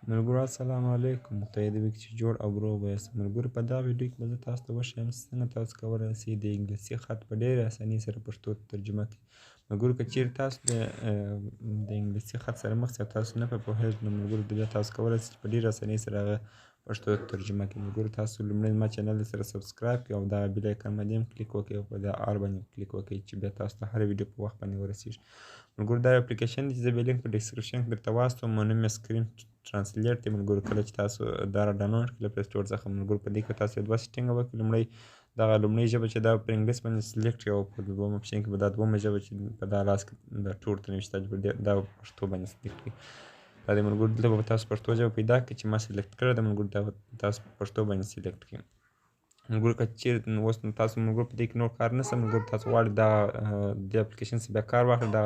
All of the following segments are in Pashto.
ملګرو السلام علیکم، خدای دې وکړي چې جوړ او روغ به یاست. ملګرو، په دا ویډیو کې به زه تاسو ته وښیم چې څنګه تاسو کولی شئ د انګلیسي خط په ډېرې اسانۍ سره پښتو ته ترجمه کړئ. ملګرو، که چیرې تاسو د انګلیسي خط سره مخ شئ او تاسو نه پرې پوهېږئ، نو ملګرو بیا تاسو کولی شئ چې په ډېرې اسانۍ سره هغه پښتو ته ترجمه کړئ. ملګرو، تاسو لومړی زما channel سره subscribe کړئ او دا bell icon باندې هم کلیک وکړئ او په دا all باندې کلیک وکړئ چې بیا تاسو ته هره ویډیو په وخت باندې ورسېږي. ملګرو، دا یو اپلیکیشن دی چې زه به لینک په description کې درته واستوم، نوم یې Screen Translate دی. ملګرو، کله چې تاسو دا را ډاونلوډ کړئ له Play Store څخه، ملګرو، په دې کې تاسو دوه setting وکړئ. لومړی دغه لومړۍ ژبه چې دا پر انګلیس باندې select کړئ او په دویم option کې به دا دویمه ژبه چې په دا لاس کې دا ټور ته نوشته ده دا پښتو باندې select کړئ. دا د ملګرو دلته به تاسو پښتو ژبه پیدا کړئ چې ما select کړې ده. ملګرو، دا به تاسو پښتو باندې select کړئ. ملګرو، که چیرې اوس تاسو ملګرو په دې کې نور کار نشته، ملګرو تاسو غواړئ دا دې اپلیکیشن څخه بیا کار واخلئ، دا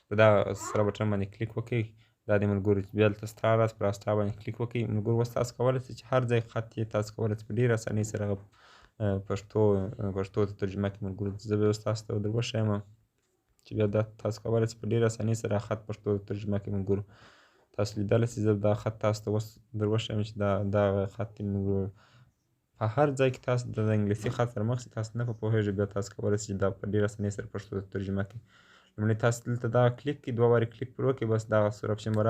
په دا سره بټن باندې کلیک وکړئ. دا د ملګرو بیا دلته star راځي، پر star باندې کلیک وکړئ. ملګرو، اوس تاسو کولی شئ چې هر ځای خط یې تاسو کولی شئ په ډېره اسانۍ سره هغه پښتو ته ترجمه کړئ. ملګرو، زه به اوس تاسو ته در وښیم چې بیا دا تاسو کولی شئ په ډېره اسانۍ سره خط پښتو ته ترجمه کړئ. ملګرو، تاسو لیدلی شئ، زه دا خط تاسو ته اوس در وښیم چې دا خط دی. ملګرو، په هر ځای کې تاسو د انګلیسي خط سره مخ شئ، تاسو نه په پوهېږئ، بیا تاسو کولی شئ چې دا په ډېره اسانۍ سره پښتو ته ترجمه کړئ. لومړی تاسو دلته دا کلیک کړئ، دوه وارې کلیک پر وکړئ، بس دغه سور option به